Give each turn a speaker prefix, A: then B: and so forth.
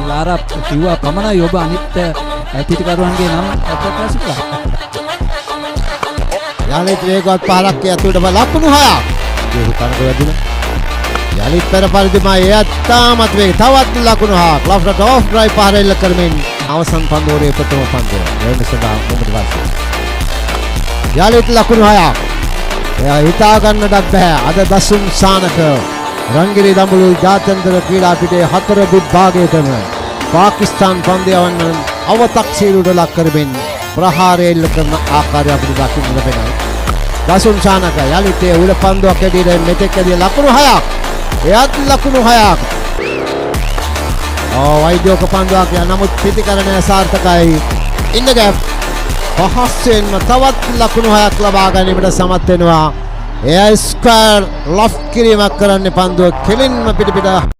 A: ලාරා කිව්වා පමණයි ඔබ අනිත් පිටිකරුවන්ගේ නම් ප්‍රකාශ කළා.
B: යලිත් වේගවත් පහරක් ඇතුළට ලකුණු 6ක්. ඒක කනක වැදුණා. යලිත් පෙර පරිදිම එයත් තාමත් වේග තවත් ලකුණු 6ක්. ලොෆ්ට් ඔෆ් ඩ්‍රයිව් පහර එල්ල කරමින් අවසන් පන්දුවරේ ප්‍රථම පන්දුව. එවන සඳහා මොහොත පස්සේ. යලිත් ලකුණු 6ක්. එයා හිතා ගන්නටත් බෑ. අද දසුන් සානක රංගිරි දඹුලු ජාත්‍යන්තර ක්‍රීඩා පිටේ හතර දිග්භාගයටම පාකිස්තාන් පන්දු යවන්නන් අවතක්සේරුවට ලක් කරමින් ප්‍රහාරය එල්ල කරන ආකාරය අපිට දකින්න ලැබෙනවා. දසුන් ශානක යලිත් ඒ උල පන්දුවක් ඇටියට මෙතෙක් ඇදී ලකුණු 6ක්. එයත් ලකුණු 6ක්. ඔව්, වෛද්‍යෝක පන්දුවක් නමුත් පිතිකරණය සාර්ථකයි. ඉන් ද ගැප් පහසුවෙන්ම තවත් ලකුණු 6ක් ලබා ගැනීමට සමත් වෙනවා. එය ස්ක්වයර් ලොෆ්ට් කිරීමක් කරන්නේ පන්දුව කෙලින්ම පිට පිට.